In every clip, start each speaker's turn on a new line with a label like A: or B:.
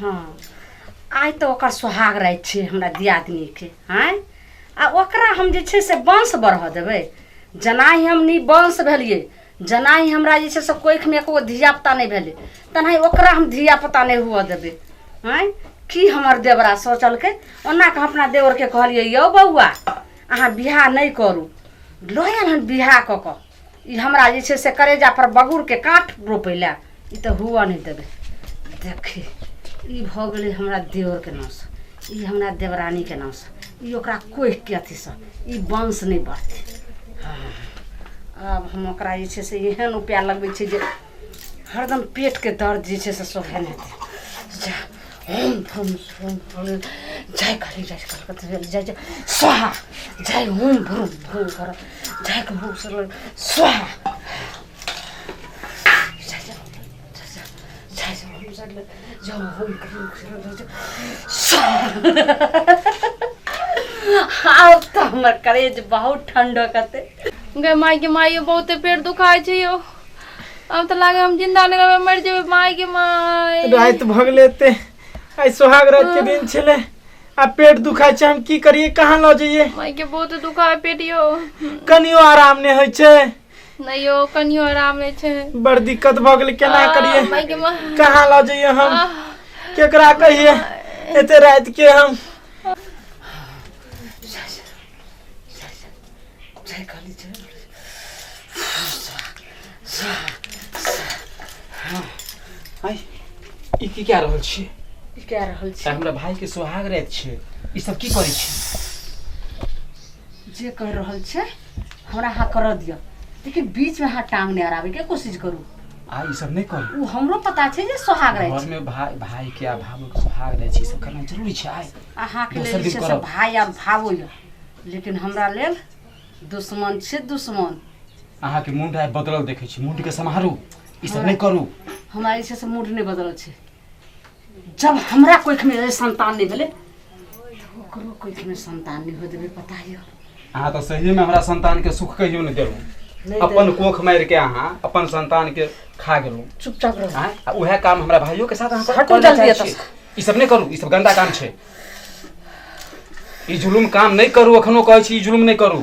A: हाँ आइ तऽ ओकर सोहाग राति छै हमरा दियादनीके। आँय आ ओकरा हम जे छै से वंश बढ़ऽ देबै? जेनाहि हम नि वंश भेलियै, जेनाहि हमरा जे छै से कोखिमे एको धियापुता नहि भेलै, तेनाहि ओकरा हम धियापुता नहि हुअ देबै। आँय की हमर देवरा सोचलकै? ओना कऽ हम अपना देवरके कहलियै, यौ बौआ अहाँ बियाह नहि करू, लऽ आयल हन बियाह कऽ कऽ ई हमरा जे छै से करेजा पर बगुरके काँट रोपै लए, ई तऽ हुअ नहि देबै। देखी ई भऽ गेलै हमरा देवरके नामसँ, ई हमरा देवरानीके नामसँ, ई ओकरा कोखिके अथीसँ ई वंश नहि बढ़तै। हँ आब हम ओकरा जे छै से एहन उपाय लगबै छै जे हरदम पेटके दर्द जे छै से सोहे नहि हेतै। जा होम भ्रूम भ्रूम भ्रूम जय काली जय कलकत्ता जय जय स्वाहा जय होम भ्रूम भ्रूम कर जय कहू स्वाहा जय जय जय जय जय होम भ्रूम स्वाहा। आब तऽ हमर करेज बहुत ठंडो कते
B: गे माय के माय बहुते पेट दुखाइ छै यौ। अब तऽ लागे हम जिंदा नहि रहबै, मरि जेबै माय के माय।
C: राति भऽ गेलै एते, आइ सोहाग राति के दिन छलै आ पेट दुखाइ छै। हम की करियै, कहाँ लऽ जइयै?
B: माय के बहुत दुखाइ पेट यौ।
C: कनियो आराम नहि होइ छै?
B: नहि यौ, कनियो आराम नहि छै।
C: बड़ दिक्कत भऽ गेलै, केना करियै,
B: माय के माय,
C: कहाँ लऽ जइयै हम, केकरा कहियै एते राति के हम?
A: जय काली जय।
D: आइ ई की कए रहल छी?
A: की कए रहल छी?
D: हमरा भाई के सोहाग राति छै, ई सब की करै छी?
A: जे कर रहल छै हमरा अहाँ करऽ दिअ, लेकिन बीच में अहाँ टांग नहि अड़ाबैके कोशिश करू।
D: आ ई सब नहि करू।
A: ओ हमरो पता छै जे सोहाग राति
D: घर
A: छै।
D: में भाई भाई के आ भावो के सोहाग राति छै, ई सब करना जरूरी छै। आइ
A: अहाँके लेल
D: दोसर
A: जे
D: दिन
A: छै से
D: करब।
A: भाय आओर भावो यऽ, लेकिन हमरा लेल दुश्मन छै दुश्मन।
D: अहाँके मुंड आइ बदलल देखै छी, मुंड के सम्हारू, ई सब नहि करू।
A: हमरा जे छै से मूड नहि बदलल छै। जब हमरा कोखिमे संतान नहि भेलै तऽ ओकरो कोखिमे संतान नहि हो देबै, पता यऽ?
D: अहाँ तऽ सही में हमरा संतान के सुख कहियो नहि देलहुँ।
A: नहि
D: अपन
A: देलहुँ।
D: कोख मारि के अहाँ अपन संतान के खा गेलहुँ।
A: चुपचाप रहू।
D: आँय? आ उएह काम हमरा भाइयों के साथ अहाँ
A: हटू
D: करऽ
A: जल्दी
D: चाहै
A: एतऽ
D: छियै। ई सब नहि करू, ई सब गंदा काम छै, ई जुलुम काम नहि करू। अखनो कहै छी, ई जुलुम नहि करू।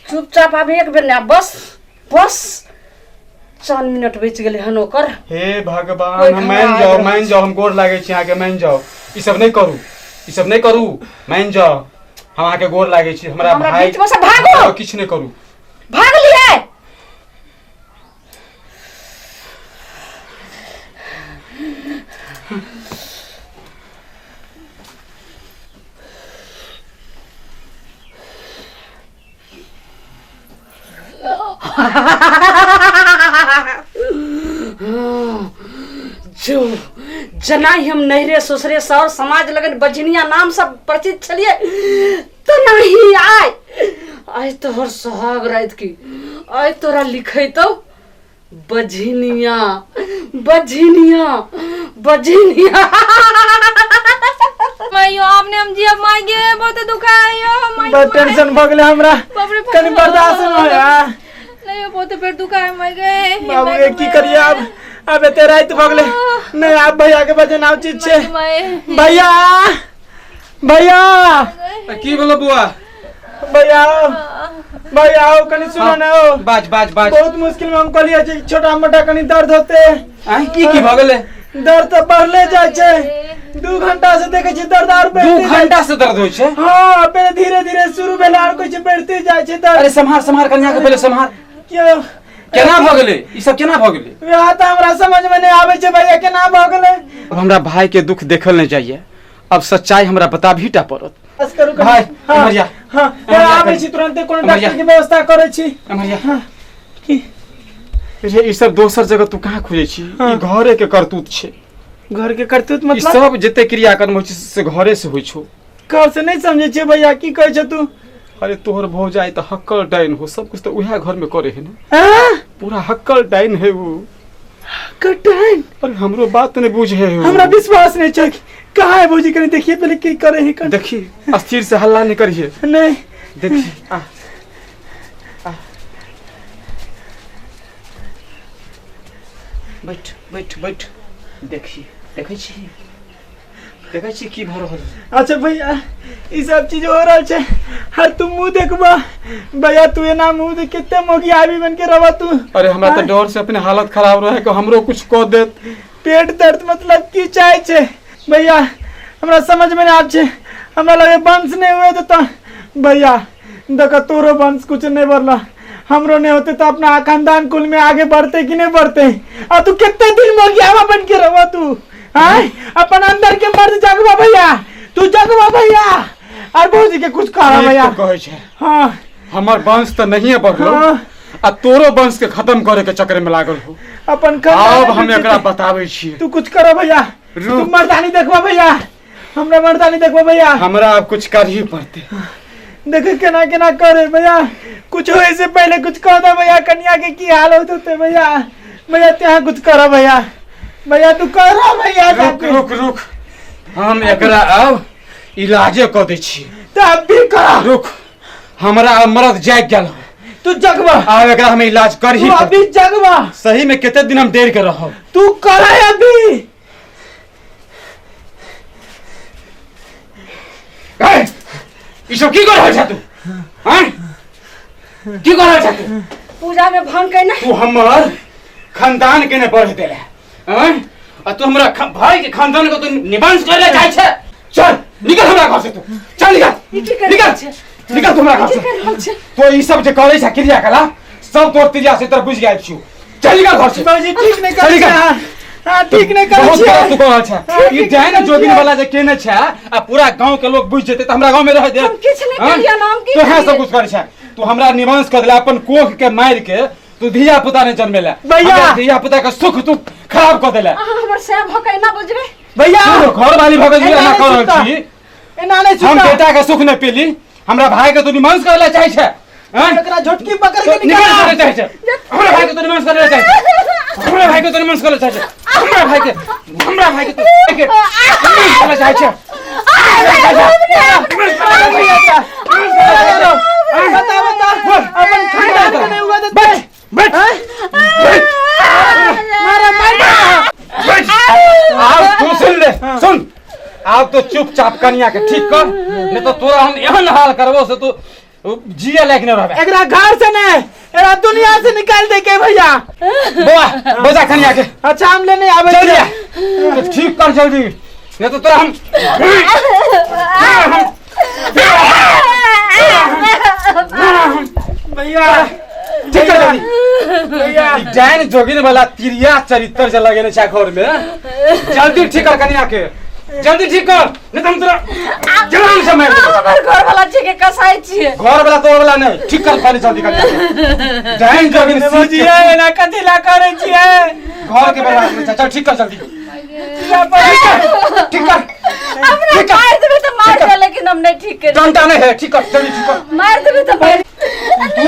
A: चुपचाप आब एक बेर नहि, बस बस 4 मिनट बचि गेलै हन ओकर।
C: हे भगवान,
A: कोइ
C: हम
A: हमरा
C: मानि
A: आबि
C: जाउ,
A: रहल
C: मानि
A: छै।
C: जाउ, हम गोर लागै छी अहाँके, मानि जाउ,
D: ई सब नहि करू, ई सब नहि करू, मानि जाउ, हम अहाँके गोर लागै छी। हमरा
A: हमरा
D: भाई
A: बीचमे से भागू।
D: हमरा किछु नहि करू।
A: भाग लियै। जो जेना ही हम नैहरे ससुरे सर समाज लगन बजनिया नाम सब परिचित छलियै, तेना ही आइ आइ तोहर सोहाग राति की आइ तोरा लिखेतौ बझिनिया बझिनिया बझिनिया।
B: माइयो आब ने हम जियब, माय गे बहुत दुखाय यो my.
C: बड़ टेंशन भऽ गेलै हमरा।
B: बाप रे बाप।
C: कनि बर्दाश्त नहि होया।
B: नहीं यो बहुत पेट दुखाय माय गे।
C: बाबू गे की करिए आब? आब एते राति भऽ गेलै, नहि आब भैया के बजेना उचित छै।
B: माय
C: भैया, भैया।
D: की भेलो बुआ?
C: भैया, भैया आओ कनि, सुनो ने ओ।
D: बाज बाज बाज।
C: बहुत मुश्किल में हम कहलियै जे छोटा मोटा कनि दर्द होते।
D: आँय, की की भऽ गेलै?
C: दर्द तऽ बढ़ले जाइ छै, 2 घंटा से देखै छियै दर्द आर
D: 2
C: बढ़ते जाइ।
D: घंटा से दर्द होइ छै?
C: हाँ, पहिले धीरे धीरे शुरू भेलै, आर कहै छै बढ़ते जाइ छै दर्द।
D: अरे सम्हार सम्हार कनिया के, पहिले सम्हार।
C: क्यों?
D: केना भऽ गेलै ई सब, केना भऽ गेलै?
C: वएह तऽ हमरा समझ में नहि आबै छै भैया, केना भऽ गेलै।
D: अब हमरा भाई के दुख देखल नहीं जाइए, अब सच्चाई हमरा बताबही टा पड़त।
C: बस करू कनि।
D: भाई,
C: हाँ,
D: एम्हर जा।
C: हाँ,
D: एम्हर जा
C: आबै
D: कनि।
C: छी तुरन्ते, कोनो
D: एम्हर जा।
C: डॉक्टर के व्यवस्था करै छी।
D: एम्हर जा।
C: हाँ, की?
D: रे ई सब दोसर जगह तू कहाँ खोजै छी?
C: हाँ।
D: ई घरे के करतूत छै।
C: घर के करतूत?
D: ई
C: मतलब
D: सब जते क्रियाकर्म होइ छै से घरे से होइ छौ।
C: घर से नहीं समझे छियै भैया, की कहै छ तू?
D: अरे तोहर भौजाई तऽ हक्कल डाइन हो, सब कुछ तऽ उएह घर में करे है ना।
C: हाँ?
D: पूरा हक्कल डाइन है वो।
C: कटाइन?
D: अरे हमरो बात नहीं बुझे है वो।
C: हमरा विश्वास नहीं छै। कहाँ है भौजी? कनी देखिए पहले की करे है कनी।
D: देखी, अस्थिर से हल्ला नहीं करिए।
C: नहीं।
D: देखी, आ आ बैठ बैठ बैठ, देखी, देखै छी। देखै छी की भऽ रहल छै।
C: अच्छा भैया ई सब चीज हो रहल छै हर तू मुंह देखबा भैया तू एना मुंह देख कते मोगी आबी बन के रहबा तू।
D: अरे हमरा तऽ डर से अपने हालत खराब रहे कि हमरो कुछ कऽ देत।
C: पेट दर्द मतलब की चाहे छै भैया हमरा समझ में नहीं आब छै। हमरा लगे वंश नहीं हुए तो भैया देख तोरो वंश कुछ नहीं बढ़ला हमरो नहीं होते तो अपना खानदान कुल में आगे बढ़ते कि नहीं बढ़ते। आ तू कितने दिन मोगियावा बन के रहबा तू हाँ अपन अंदर के मर्द जगवा भैया तू जगवा भैया और भौजी के कुछ कहा भैया।
D: कहै छै
C: हाँ
D: हमर वंश तऽ नहिए बढ़लो
C: हाँ।
D: आ तोरो वंश के खत्म करे के चक्कर में लागल हो।
C: अपन खानदान
D: अब हम
C: के
D: एकरा बताबै छियै।
C: तू कुछ करो भैया
D: रुक।
C: तू मर्दानी देखबा भैया हमरा मर्दानी देखबा भैया।
D: हमरा अब कुछ करही पड़ते।
C: देख केना केना करे भैया कुछ होए से पहले कुछ कह दे भैया कन्या के की हाल होत होते भैया। भैया त्यहाँ कुछ करो भैया भैया तू करो भैया।
D: रुक रुक रुक हम एकरा अब इलाजे कऽ दै छी।
C: तो अब भी करा।
D: रुक हमरा अब मरद जागि गेल।
C: तू जगवा
D: आब एकरा हम इलाज करही
C: तू अभी जगवा।
D: सही में कते दिन हम देर के रहब।
C: तू कर अभी।
D: ई सब की कर रहल छा तू हैं की कर रहल छा तू?
A: पूजा में भंग के ना
D: तू हमर खानदान के ने बढ़ देले हैं आ तू हमरा भाई के खानदान के तू निवंश करे चाहे छे। चल निकल हमरा घर से तू चल निकल
A: ई की कर
D: निकल
A: रहल छे?
D: निकल तू हमरा घर
A: की
D: से।
A: कर रहल छे?
D: तो ई सब जे करे छे क्रियाकलाप सब तोर तिरिया से तोर बुझ गेल छियौ। चल निकल घर से।
C: बाबूजी ठीक नहीं
D: चल
C: कर
D: निकल।
C: हां ठीक नहीं कर
D: बहुत
C: छियै।
D: गलत तू कहल छे।
C: हाँ,
D: ई
C: ठीक
D: जाए ना
C: नहीं
D: जोगिन
C: छियै।
D: वाला जे केने छे आ पूरा गांव के लोग बुझ जेते त हमरा गांव में रह दे।
A: हम किछु नहि
D: हाँ?
A: करियै ना, हम की
D: तो है सब
A: करियै?
D: कुछ करे छे तू हमरा निवंश कर देला अपन कोख के मार के तू धिया पुता नहीं जन्मेला।
C: भैया।
D: हमरा धिया पुता के सुख तू खराब कर देला।
A: अहाँ हमर सैह भऽ के एना बजबै?
C: भैया
D: तू घर वाली भऽ के
C: एना
D: एना
C: नहि
D: कर रहल
C: सुनता।
D: छी।
C: एना नहीं
D: हम
C: सुनता।
D: बेटा के सुख नहीं पेली हमरा भाई के तू निवंश करे ला चाहे छे हैं?
C: एकरा झटकी पकड़ के
D: निवंश
C: निकाल।
D: करे चाहे छे। हमरा भाई के तू निवंश करे ला चाहे छे। हमरा भाई के तू निवंश करे ला चाहे छे। हमरा भाई के हमरा भाई के तू के निवंश करे ला चाहे छे।
C: बता बता अपन खानदान के नहीं हुआ तो
D: बैठ बैठ बैठ
C: मारा मारा
D: बैठ। आब तू सुन ले सुन आब तो चुपचाप कनिया के ठीक कर नहीं तो तोरा हम एहन हाल करबो से तू जिए लायक नहीं रहबे।
C: एकरा घर से नहीं एकरा दुनिया से निकाल दे के भैया।
D: बौआ बजा कनिया के।
C: अच्छा हम लेने आवे
D: चल
C: छियै।
D: जा तो ठीक कर जल्दी नहीं तो तोरा हम
C: भैया
D: ठीक कर जल्दी।
C: भैया
D: ई डाइन जोगिन वाला तिरिया चरित्र जे लगेने छै घर में जल्दी ठीक कर कनिया के जल्दी ठीक कर नहीं तो हम तोरा जान से मारि देबौ।
A: हमर घर वाला छै के कसाई छियै।
D: घर वाला तोर वाला नहीं ठीक कर पहले जल्दी कनिया के। डाइन जोगिन सीख
C: भौजी
D: के
C: एना कथी ला करै छियै?
D: घर के बर्बाद करै छै। चल ठीक कर जल्दी
C: पूजा पर
D: ठीक कर
A: हमरा
D: ठीक कर।
A: मारि देबै तऽ मारि दे लेकिन हम नहि ठीक करबै।
D: डंटा नहीं है ठीक कर जल्दी ठीक कर।
A: मारि देबै तऽ मारि
D: तू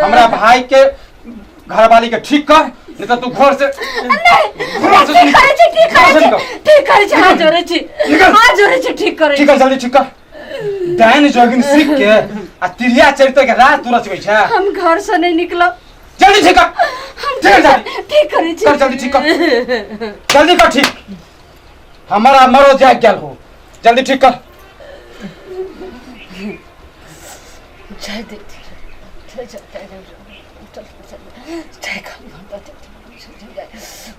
D: हमरा भाई के घरवाली के ठीक कर नहीं तो तू घर से घर से
A: ठीक करै छी ठीक
D: घर से
A: करै छी
D: निकल।
A: ठीक करै छी हाथ जोड़ै छी
D: निकल।
A: हाथ जोड़ै छी ठीक करै
D: ठीक
A: छी।
D: कर जल्दी ठीक कर। डाइन जोगिन सीख के आ तिरिया चरित्र के राज तू रचबै छै।
A: हम घर से नहीं निकलब।
D: जल्दी ठीक कर
A: हम
D: ठीक कर जल्दी
A: ठीक करै छी
D: कर जल्दी ठीक कर जल्दी कर ठीक। हमारा मरो जाग गेल हो जल्दी ठीक कर।
A: जय दे जय जय जय चल चल जय खाली घंटा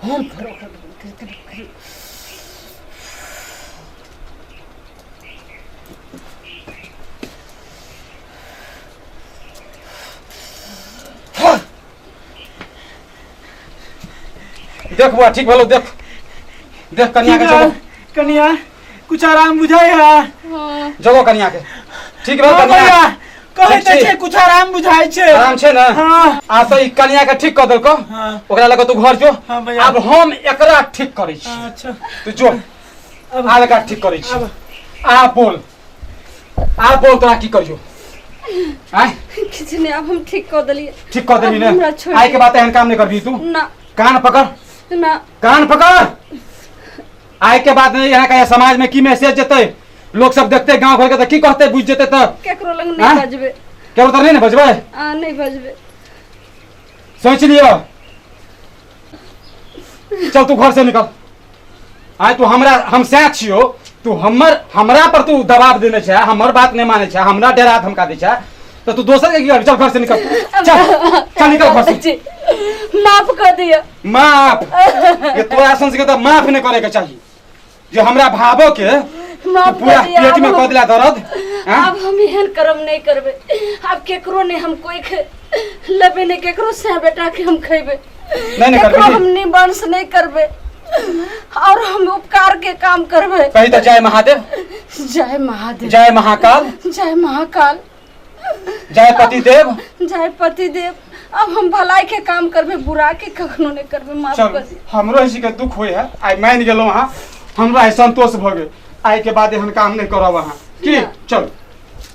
A: हम करो
D: देख बुआ ठीक भेलो देख देख कनिया के जगो।
C: कनिया कुछ आराम बुझाय है?
B: हाँ
D: जगो कनिया के ठीक भेल
C: हाँ
D: कनिया
C: भैया कहै
D: ठीक
C: तऽ
D: छी।
C: छै कुछ आराम बुझाय छै।
D: आराम छै ने?
C: हाँ
D: आ तो ई कनिया के ठीक कऽ देलको
C: हाँ
D: ओकरा लऽ कऽ तू घर जो।
C: हाँ भैया।
D: आब हम एकरा ठीक करै छी।
C: अच्छा
D: तू जो
C: अब
D: आब एकरा ठीक करै छी।
C: अब
D: आ बोल आ बोल तोरा की करियो आय
A: किछु नहि आब हम ठीक कऽ देलियै।
D: ठीक कऽ देबही ने?
A: हमरा छोड़ि
D: आइ के बाद एहन काम नहि करबही तू।
A: ना
D: कान पकड़
A: ना
D: कान पकड़। आइ के बाद नहीं यहाँ का समाज में की मैसेज जेतै लोग सब देखते गांव घर के तऽ की कहते बुझ जेतै तऽ
A: केकरो लग
D: आँय?
A: नहि बजबै।
D: केकरो तऽ नहीं ने बजबै?
A: आ नहि बजबै।
D: सोच लियो चल तू घर से निकल। आय तू हमरा हम सैं छियो तू हमर हमरा पर तू दबाव देने छै, हमर बात नहीं माने छै, हमरा डरा धमका दे छै, तो तू दोसर के की करबी? चल घर से निकल, चल चल निकल घर से।
A: जी माफ कर दिया।
D: माफ ये तोरा सन के तो माफ नहीं करे के चाहिए, जो हमरा भावो के तू
A: माफ
D: पूरा
A: कर दिया।
D: पेट में
A: अब
D: कऽ देला दर्द। हाँ?
A: अब हम एहन कर्म नहीं करबे, अब केकरो नहीं हम कोई लेबे नहीं, केकरो से बेटा के हम खेबे
D: नहीं नहीं
A: केकरो
D: करबे।
A: हम नहीं वंश नहीं करबे, और हम उपकार के काम करबे।
D: कही तो जय महादेव।
A: जय महादेव।
D: जय महाकाल।
A: जय महाकाल।
D: जय पतिदेव।
A: जय पतिदेव। अब हम भलाई के काम करबे, बुरा के कखनो नहीं करबे। माफ
C: चल
A: कर दिया।
C: हमरो ऐसी के दुख होय है, आइ मान गेलहुँ अहाँ, हमरा आइ संतोष भऽ गेल। आइ के बाद एहन काम नहीं करब अहाँ की। चल।